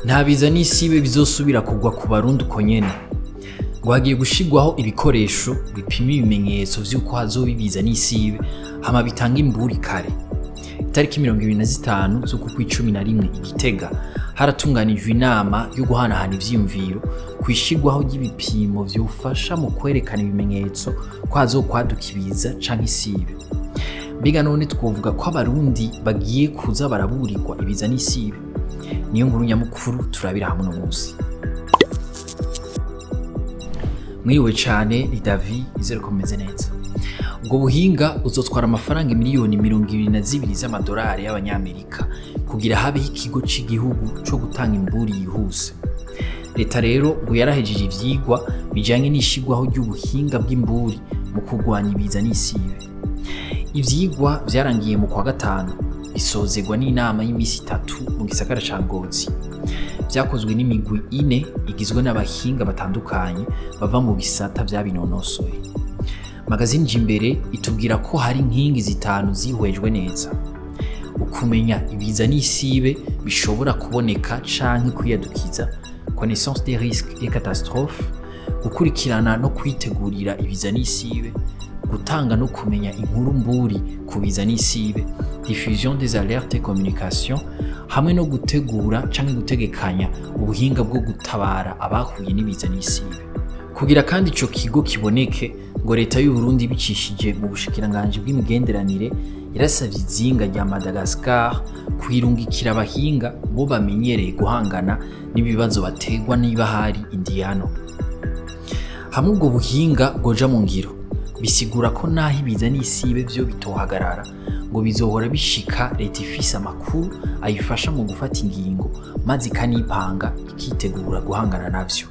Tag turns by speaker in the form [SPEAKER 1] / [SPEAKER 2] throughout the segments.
[SPEAKER 1] Nta biza n'isibe bizosubira kugwa ku Barundi uko nyene. Ngo hagiye gushirwaho ibikoresho bipima ibimenyetso vy'uko hazoba ibiza n'isibe, hama bitanga imburi kare. Itariki 25 z'uku kw'icumi na rimwe i Gitega haratunganijwe inama yo guhanahana ivyiyumviro kw'ishirwaho ry'ibipimo vyofasha mu kwerekana ibimenyetso ko hazokwaduka ibiza canke isibe. Mbega none twovuga ko Abarundi bagiye kuza baraburirwa ibiza n'isibe? Niyo nkuru nyamukuru turabira hamwe uno munsi. Mwiriwe cane, ni Davi, nizere ko mumeze neza. Ubwo buhinga buzotwara amafaranga miliyoni 22 z'amadolari y'Abanyamerika kugira habeho ikigo c'igihugu co gutanga imburi yihuse. Leta rero ngo yarahejeje ivyigwa bijanye n'ishirwaho ry'ubuhinga bw'imburi mu kurwanya ibiza n'isibe. Ivyigwa vyarangiye mu kwa gatanu, bisozerwa n'inama y'imisi itatu mu gisagara ca Ngozi. Vyakozwe n'imigwi ine igizwe n'abahinga batandukanye bava mu bisata vyabinonosoye. Magazine Jimbere itubwira ko hari inkingi zitanu zihwejwe neza: ukumenya ibiza n'isibe bishobora kuboneka canke kwiyadukiza, connaissance des risques et catastrophes, gukurikirana no kwitegurira ibiza n'isibe, gutanga no kumenya inkuru mburi ku biza n'isibe, diffusion des alertes et communication, hamwe no gutegura canke gutegekanya ubuhinga bwo gutabara abahuye n'ibiza n'isibe. Kugira kandi ico kigo kiboneke, ngo leta y'u Burundi bicishije mu bushikiranganji bw'imigenderanire yarasavye izinga rya Madagascar kwirungikira abahinga bo bamenyereye guhangana n'ibibazo baterwa niba hari indiyano. Hamwe ubwo buhinga bwoja mu ngiro, bisigura ko naho ibiza n'isibe vyo bitohagarara, ngo bizohora bishika leta ifise amakuru ayifasha mu gufata ingingo, maze ikanipanga ikitegura guhangana navyo.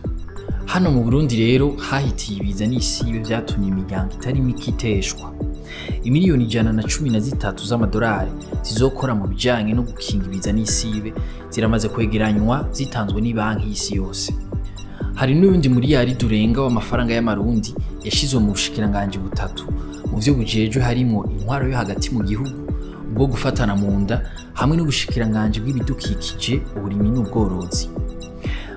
[SPEAKER 1] Hano mu Burundi rero hahitiye ibiza n'isibe vyatumye imiryango itari mike iteshwa. Imiliyoni 113 z'amadolari zizokora mu bijanye no gukinga ibiza n'isibe ziramaze kwegeranywa zitanzwe n'ibanki y'isi yose. Hari n'uyundi muriyari durenga w'amafaranga y'amarundi yashizwe mu bushikiranganji butatu mu vyo bujejwe, harimwo intwaro yo hagati mu gihugu, ubwo gufatana mu nda, hamwe n'ubushikiranganji bw'ibidukikije, uburimyi n'ubworozi.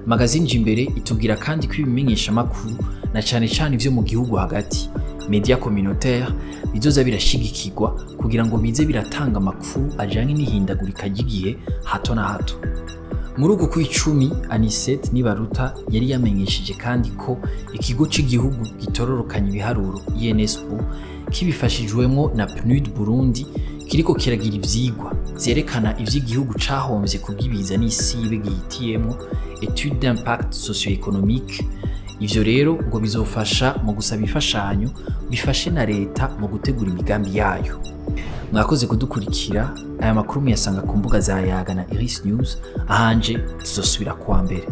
[SPEAKER 1] Magazine Jimbere itubwira kandi ko ibimenyeshamakuru na cane cane ivyo mu gihugu hagati, media communautaire, bizoza birashigikirwa kugira ngo bize biratanga amakuru ajanye n'ihindagurika ry'igihe hato na hato. Muri uku kw'icumi, Anicet Nibaruta yari yamenyesheje kandi ko ikigo c'igihugu gitororokanya ibiharuro INSO kibifashijwemwo na PNUD Burundi kiriko kiragira ivyigwa vyerekana ivy'igihugu cahomvye kubw'ibiza n'isibe gihitiyemwo, étude d'impact socio-économique. Ivyo rero ngo bizofasha mu gusaba imfashanyo, bifashe na leta mu gutegura imigambi yayo. Mwakoze kudukurikira. Aya makuru muyasanga ku mbuga za Yaga na Iris News. Ahanje tuzosubira kuwa mbere.